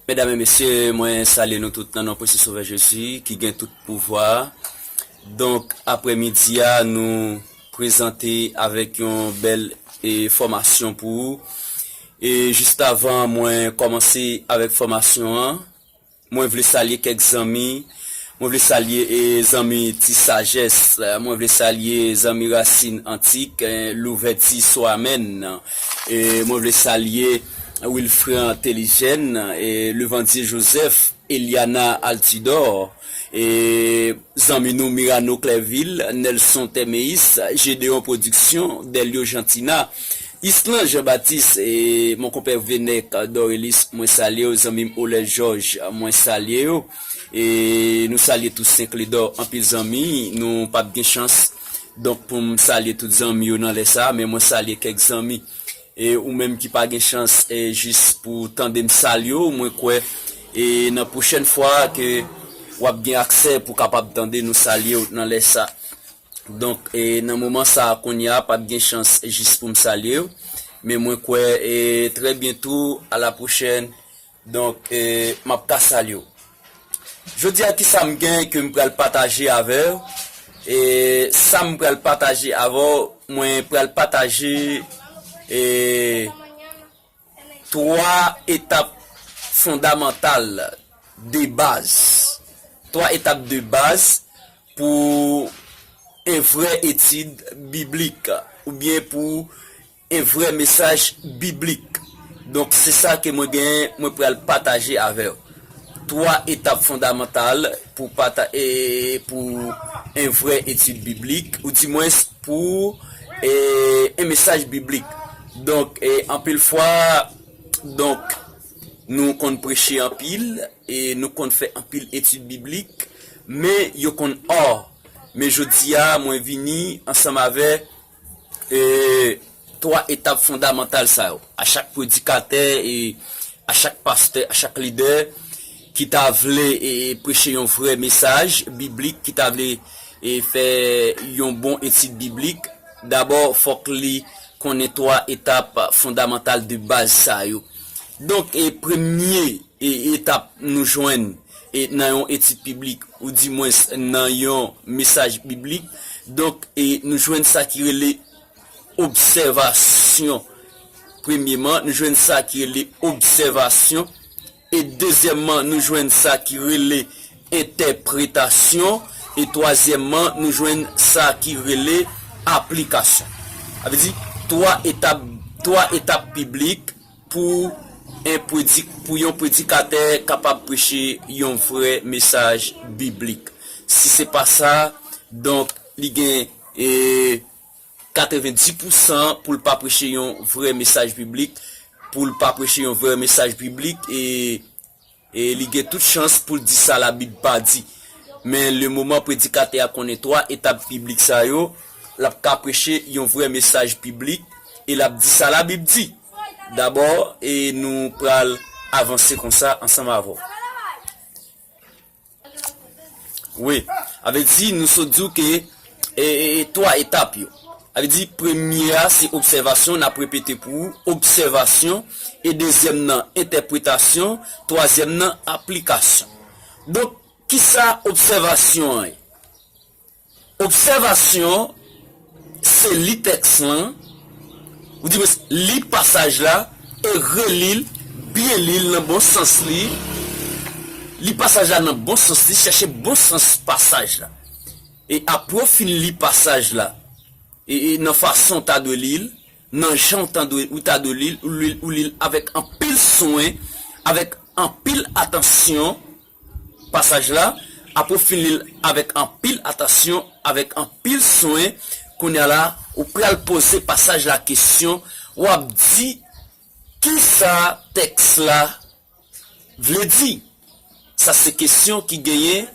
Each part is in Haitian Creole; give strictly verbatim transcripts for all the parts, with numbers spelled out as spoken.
Medam e mesye, mwen salye nou tout nan non Prese Sovè Jezi ki gen tout pouvwa. Donk, aprèmidi a, nou prezante avèk yon bèl e, fòmasyon pou ou. E jis avan mwen kòmanse avèk fòmasyon an, mwen vle salye kèk zanmi. Mwen vle salye e, zanmi Ti Sajès. Mwen vle salye zanmi Rasin Antik, e, Louvèti Swamèn. E mwen vle salye Wilfran Telijèn, e, Levandye Jozèf, Eliana Altidor, e, zanmi nou Mirano Klèvil, Nelson Tèmeyis, Jedeon Pwodiksyon, Dèlyo Jantina, Islan Jean Baptiste, e, mon konpè Venèk Dorelis, mwen salye w, zanmi m Olè Jòj, mwen salye w, e, nou salye tou Senk Ledò, anpil zanmi, nou p ap gen chans, donk pou m salye tout zanmi yo nan lè sa, men mwen salye kèk zanmi. E ou menm ki pa gen chans, e, jis pou tande m salye w, mwen kwè, e, nan pwochèn fwa ke w ap gen aksè pou kapab tande nou salye w nan lè sa. Donk, e, nan moman sa a kounye a, p ap gen chans jis pou m salye w, men mwen kwè, e, trè byento, a la pwochèn, donk, e, m ap ka salye w. Jodi a, kisa m gen ke m pral pataje avè w? E sa m pral pataje avè w, mwen pral pataje, e, twa etap fondamantal de baz. Twa etap de baz pou en vrè etid biblik oubyen pou en vrè mesaj biblik. Donk, se sa ke mwen genyen, mwen pral pataje avè w. Twa etap fondamantal pou pata-, e, pou en vrè etid biblik, ou dimwens pou, e, en mesaj biblik. Donk, e, anpil fwa, donk, nou konn preche anpil, e nou konn fè anpil etid biblik, men yo konn ò. Men jodi a, mwen vini ansanm avè e, twa etap fondamantal sa yo. A chak predikatè, e, a chak pastè, a chak lidè ki ta vle, e, preche yon vrè mesaj biblik, ki ta vle, e, fè yon bon etid biblik, dabò, fòk li konnen twa etap fondamantal de baz sa yo. Donk, e, premye, e, etap nou jwenn, e, nan yon etid biblik, ou dimwens nan yon mesaj biblik, donk, e, nou jwenn sa ki rele obsèvasyon. Premyeman, nou jwenn sa ki rele obsèvasyon. E dezyèmman, nou jwenn sa ki rele entèpretasyon. E twazyèmman, nou jwenn sa ki rele aplikasyon. Sa vle di, twa etap, twa etap biblik pou en predik-, pou yon predikatè kapab preche yon vrè mesaj biblik. Si se pa sa, donk, li gen, e, katrevendis pousan pou l pa preche yon vrè mesaj biblik, pou l pa preche yon vrè mesaj biblik, e, e li gen tout chans pou l di sa Labib pa di. Men lemoman predikatè a konnen twa etap biblik sa yo, l ap ka preche yon vrè mesaj biblik, e l ap di sa Labib di. Dabò, e nou pral avanse konsa ansanm avè w. Wi, sa vle di, nou sot di w ke, e, e, e, twa etap yo. Sa vle di, premye a, se obsèvasyon, n ap repete pou ou, obsèvasyon, e dezyèm nan, entèpretasyon, twazyèm nan, aplikasyon. Donk, kisa obsèvasyon an ye? Obsèvasyon, se li tèks lan, ou di mwen li pasaj la, e reli l, byen li l nan bon sans li, li pasaj la nan bon sans li, chèche bon sans pasaj la. E apre w fin li pasaj la, e, e nan fason w ta dwe li l, nan jan w ta dwe, ou ta dwe li l, ou li l, ou li l avèk anpil swen, avèk anpil atansyon, pasaj la, apre w fin li l avèk anpil atansyon, avèk anpil swen, kounye a la, ou pral poze pasaj la kesyon, w ap di, kisa tèks la vle di? Sa se kesyon ki genyen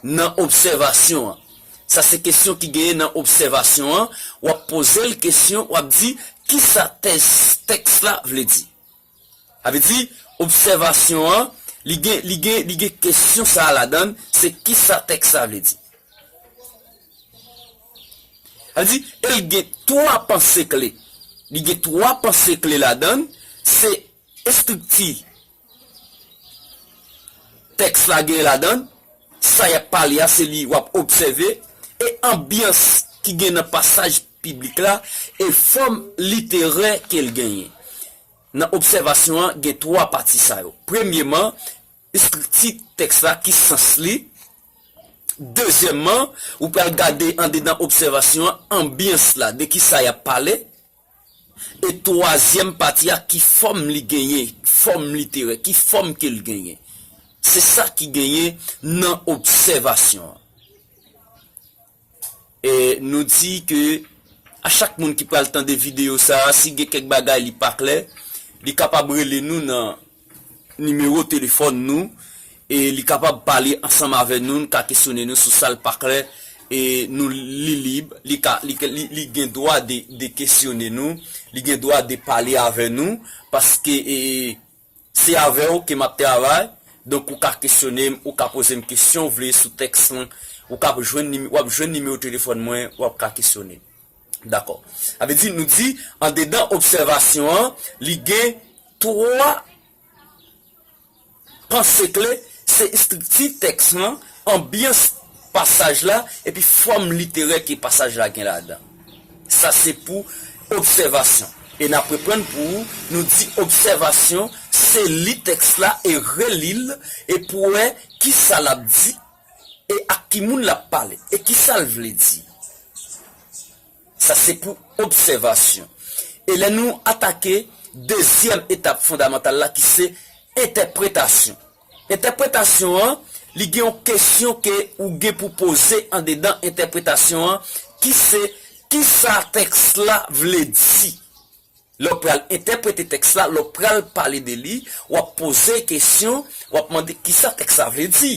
nan obsèvasyon an. Sa se kesyon ki genyen nan obsèvasyon an. W ap poze l kesyon, w ap di, kisa tèks, tèks la vle di? Sa vle di, obsèvasyon an, li gen, li gen, li gen kesyon sa a ladan l, se kisa tèks la vle di? Sa vle di, e l gen twa panse kle. Li gen twa panse kle ladan l, se estrikti, tèks la gen ladan l, sa y ap pale a, se li w ap obsève, e anbyans ki gen nan pasaj biblik la, e fòm literè ke l genyen. Nan obsèvasyon an, gen twa pati sa yo. Premyeman, estrikti tèks la, ki sans li. Dezyèmman, ou pral gade andedan obsèvasyon an, anbyans la, de ki sa y ap pale. E twazyèm pati a, ki fòm li genyen, fòm literè, ki fòm ke l genyen. Se sa ki genyen nan obsèvasyon an. E nou di ke a chak moun ki pral tande videyo sa a, si gen kèk bagay li pa klè, li kapab rele nou nan nimewo telefòn nou, e li kapab pale ansanm avè nou, n ka kesyone nou sou sa l pa klè, e nou li lib, li ka, li, li, li gen dwa de, de kesyone nou, li gen dwa de pale avè nou, paske, e, se avè w ke m ap travay, donk ou ka kesyone m, ou ka poze m kesyon w vle sou tèks lan, ou ka jwenn nime-, w ap jwenn nimewo telefòn mwen, w ap ka kesyone m. Dakò. Sa vle di, nou di, andedan obsèvasyon an, li gen twa panse kle, se estrikti tèks lan, anbyans pasaj la, epi fòm literè ke pasaj la gen ladan. Sa se pou obsèvasyon. E n ap reprann pou ou, nou di obsèvasyon, se li tèks la e reli l, e pou wè ki sa l ap di, e ak ki moun l ap pale, e ki sa l vle di. Sa se pou obsèvasyon. E lè nou atake dezyèm etap fondamantal la, ki se entèpretasyon. Entèpretasyon an, li gen yon kesyon ke ou gen pou poze andedan entèpretasyon an, ki se, ki sa tèks la vle di. Lè w pral entèprete tèks la, lè w pral pale de li, w ap poze kesyon, w ap mande ki sa tèks la vle di.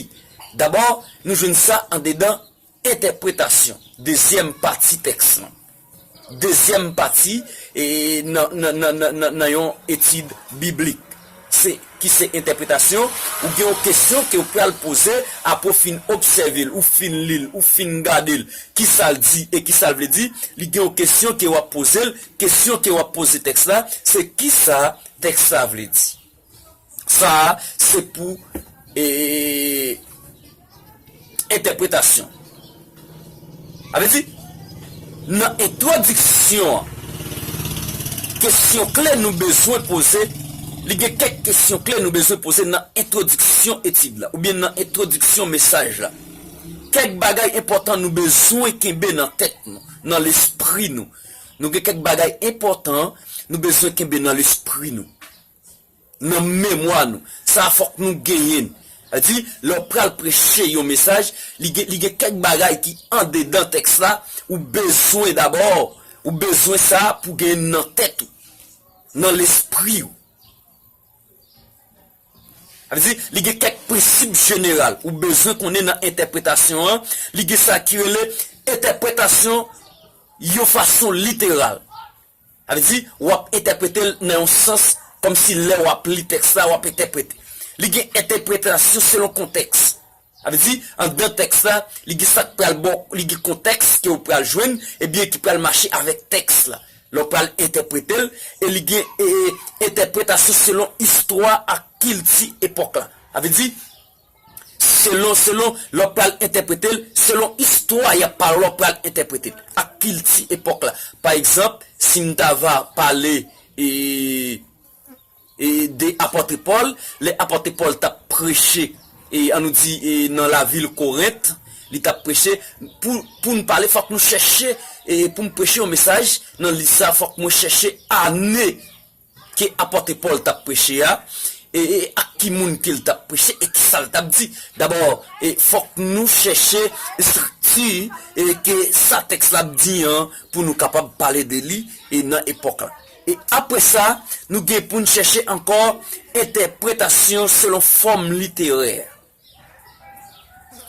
Dabò, nou jwenn sa andedan entèpretasyon, dezyèm pati tèks lan. Dezyèm pati, e, nan, nan, nan, nan, nan, nan yon etid biblik. Se, ki se entèpretasyon, ou gen yon kesyon ke w pral poze, apre w fin obsève l, ou fin li l, ou fin gade l, ki sa l di e ki sa l vle di, li gen yon kesyon ke w ap poze l, kesyon ke w ap poze tèks la, se ki sa tèks la vle di. Sa a, se pou, e, entèpretasyon. Sa vle di, nan entwodiksyon an, kesyon kle nou bezwen poze, li gen kèk kesyon kle nou bezwen poze nan entwodiksyon etid la, oubyen nan entwodiksyon mesaj la. Kèk bagay enpòtan nou bezwen kenbe nan tèt nou, nan lespri nou. Nou gen kèk bagay enpòtan nou bezwen kenbe nan lespri nou, nan memwa nou. Sa a fòk nou genyen l. Sa di, lè w pral preche yon mesaj, li gen, li gen kèk bagay ki andedan tèks la, ou bezwen dabò, ou bezwen sa pou genyen nan tèt ou, nan lespri w. Sa vle di, li gen kèk prensip jeneral ou bezwen konnen nan entèpretasyon an. Li gen sa ki rele entèpretasyon yon fason literal. Sa vle di, w ap entèprete l nan yon sans kòmsi lè w ap li tèks la, w ap entèprete. Li gen entèpretasyon selon kontèks. Sa vle di, anndan tèks la, li gen sa k pral ba w, li gen kontèks ke w pral jwenn, ebyen ki pral mache avèk tèks la. Lè w pral entèprete l, e li gen, e, e, entèpretasyon selon istwa ak kilti epòk la. Sa vle di, selon, selon, lè w pral entèprete l, selon istwa y ap pale, lè w pral entèprete l, ak kilti epòk la. Pa egzanp, si m ta va pale, e, e, de apòt Pòl, lè apòt Pòl t ap preche, e, ann nou di, e, nan lavil Korent, li t ap preche, pou, pou n pale, fòk nou chèche, e, pou m preche yon mesaj, nan liv sa, fòk mwen chèche ane ke apòt Pòl t ap preche a, e, e ak ki moun ke l t ap preche, e ki sa l t ap di. Dabò, e, fòk nou chèche estrikti, e, ke sa tèks la ap di an, pou nou kapab pale de li, e nan epòk la. E apre sa, nou gen pou n chèche ankò entèpretasyon selon fòm literè.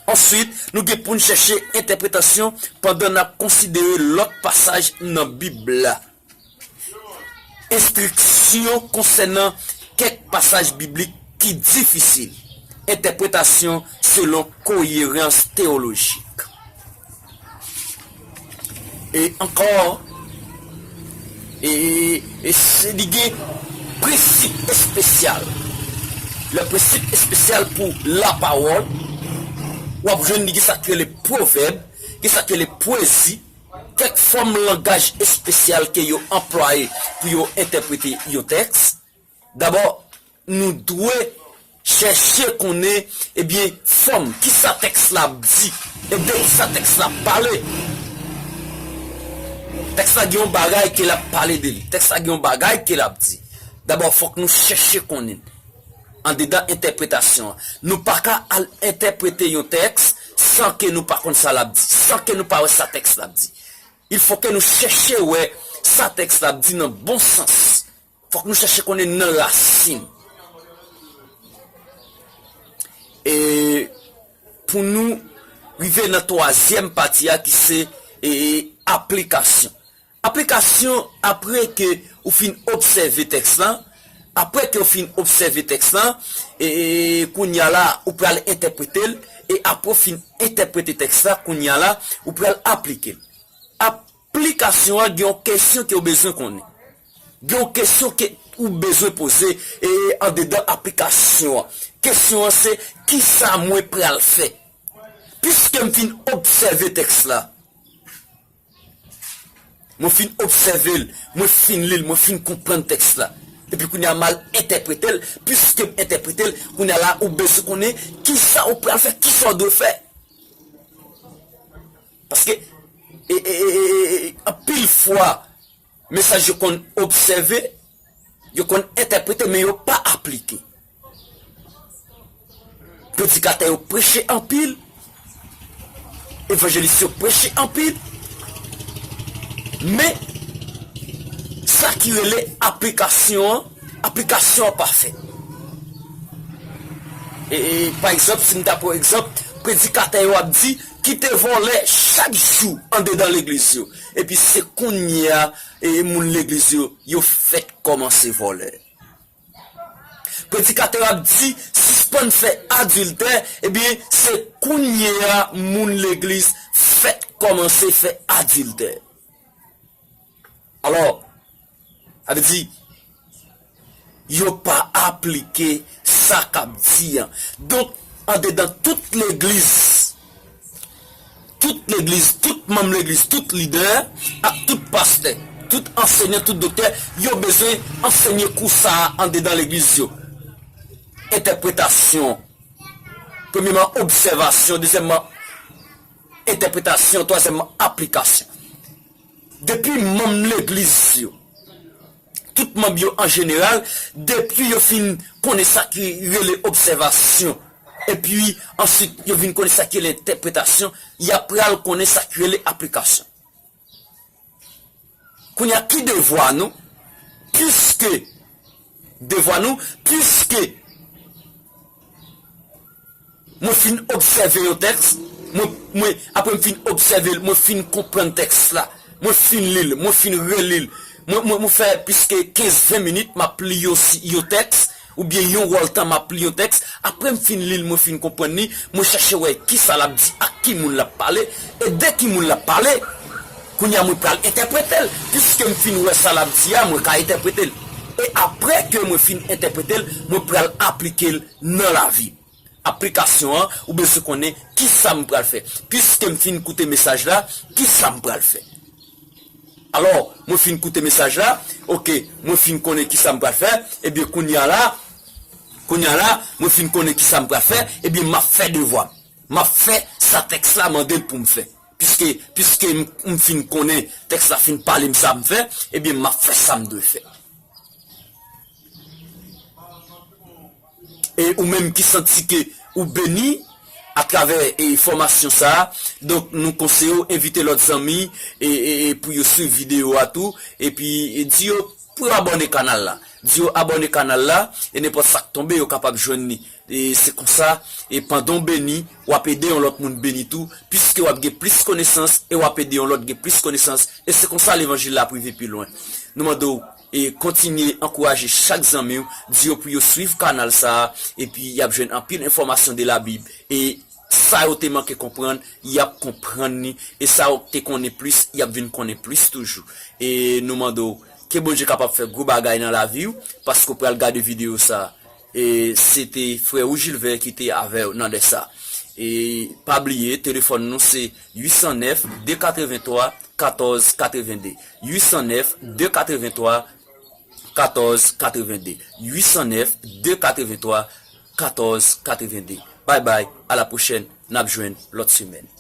Answit, nou gen pou n chèche entèpretasyon pandan n ap konsidere lòt pasaj nan Bib la. Enstriksyon konsènan kèk pasaj biblik ki difisil. Entèpretasyon selon koyerans teyolojik. E ankò, e, e se, li gen prensip espesyal. Le prensip espesyal pou lapawòl, w ap jwenn li gen sa k rele pwovèb, gen sa k rele pwezi, kèk fòm langaj espesyal ke yo anplwaye pou yo entèprete yon tèks. Dabò, nou dwe chèche konnen, ebyen, fòm, kisa tèks la ap di, e de kisa tèks la ap pale. Tèks la gen yon bagay ke l ap pale de li. Tèks la gen yon bagay ke l ap di. Dabò, fòk nou chèche konnen l andedan entèpretasyon an. Nou pa ka al entèprete yon tèks san ke nou pa konn sa l ap di, san ke nou pa wè sa tèks la ap di. Il faut que nou chèche wè sa tèks la ap di nan bon sans. Fòk nou chèche konnen nan rasin. E pou nou rive nan twazyèm pati a ki se, e, aplikasyon. Aplikasyon, apre ke ou fin obsève tèks la, apre ke ou fin obsève tèks la, e, e, kounye a la, ou pral entèprete l, e apre ou fin entèprete tèks la, kounye a la, ou pral aplike l. Aplikasyon an gen yon kesyon ke ou bezwen konnen. Gen yon kesyon ke ou bezwen poze, e, andedan aplikasyon an. Kesyon an se, kisa mwen pral fè? Piske m fin obsève tèks la, mwen fin obsève l, mwen fin li l, mwen fin konprann tèks la. Epi kounye a m al entèprete l, piske m entèprete l, kounye a la ou bezwen konnen kisa ou pral fè, kisa w dwe fè. Paske, e, e, e, e, e, anpil fwa, mesaj yo konn obsève, yo konn entèprete, men yo pa aplike. Predikatè yo preche anpil, evanjelis yo preche anpil, men sa ki rele aplikasyon an, aplikasyon an pa fèt. E, e, pa egzanp, si m ta pran egzanp, predikatè yo ap di, kite vòlè chak jou andedan legliz yo. Epi se kounye a, e, moun legliz yo, yo fèk kòmanse vòlè. Predikatè yo ap di, sispann fè adiltè, ebyen, se kounye a moun legliz fèk kòmanse fè adiltè. Alò, sa vle di, yo pa aplike sa k ap di an. Donk, andedan tout legliz, tout legliz, tout manm legliz, tout lidè ak tout pastè, tout ansenyan, tout doktè, yo bezwen ansenye kou sa a andedan legliz yo. Entèpretasyon, premyeman, obsèvasyon, dezyèmman, entèpretasyon, twazyèmman, aplikasyon. Depi manm legliz yo, tout manm yo an jeneral, depi yo fin konnen sa ki rele obsèvasyon, epi answit yo vin konnen sa ki rele entèpretasyon, y ap pral konnen sa ki rele aplikasyon. Kounye a, ki devwa nou? Piske, devwa nou, piske mwen fin obsève yon tèks, mwen, mwen, apre m fin obsève l, mwen fin konprann tèks la, mwen fin li l, mwen fin reli l, mwen, mwen, mwen fè plis ke kenz ven minit m ap li yon, si, yon tèks, oubyen yon wòl tan m ap li yon tèks, apre m fin li l, mwen fin konprann li, mwen chèche wè kisa l ap di, ak ki moun l ap pale, e de ki moun l ap pale. Kounye a mwen pral entèprete l, piske m fin wè sa l ap di a, mwen ka entèprete l. E apre ke mwen fin entèprete l, mwen pral aplike l nan lavi. Aplikasyon an, ou bezwen konnen kisa m pral fè. Piske m fin koute mesaj la, kisa m pral fè? Alò, mwen fin koute mesaj la, oke, mwen fin konnen kisa m pral fè, ebyen kounye a la, kounye a la, mwen fin konnen kisa m pral fè, ebyen m ap fè devwa m. M ap fè sa tèks la mande m pou m fè. Piske, piske m, m fin konnen tèks la fin pale m sa m fè, ebyen m ap fè sa m dwe fè. E ou menm ki santi ke ou beni atravè, e, fòmasyon sa a, donk nou konseye w envite lòt zanmi, e, e, e pou yo swiv videyo a tou, epi, e, di yo pou yo abòne kanal la. Di yo abòne kanal la, e nenpòt sa k tonbe, yo kapab jwenn li. E se konsa, e pandan w beni, w ap ede yon lòt moun beni tou, piske w ap gen plis konesans, e w ap ede yon lòt gen plis konesans, e se konsa levanjil la ap rive pi lwen. Nou mande w, e kontinye ankouraje chak zanmi w, di yo pou yo swiv kanal sa a, epi y ap jwenn anpil enfòmasyon de Labib, e sa yo te manke konprann, y ap konprann li, e sa yo te konnen plis, y ap vin konnen plis toujou. E nou mande w, ke Bondye kapab fè gwo bagay nan lavi w, paske w pral gade videyo sa a. E se te frè ou Jilvè ki te avè w nan lè sa. E pa bliye, telefòn nou se uit san nèf, de katrevenntwa, katòz katrevenndde. Uit san nèf, de katrevenntwa, katòz katrevenndde. Uit san nèf, de katrevenntwa, katòz katrevenndde. Bay bay, a la pwochèn, n ap jwenn lòt semèn.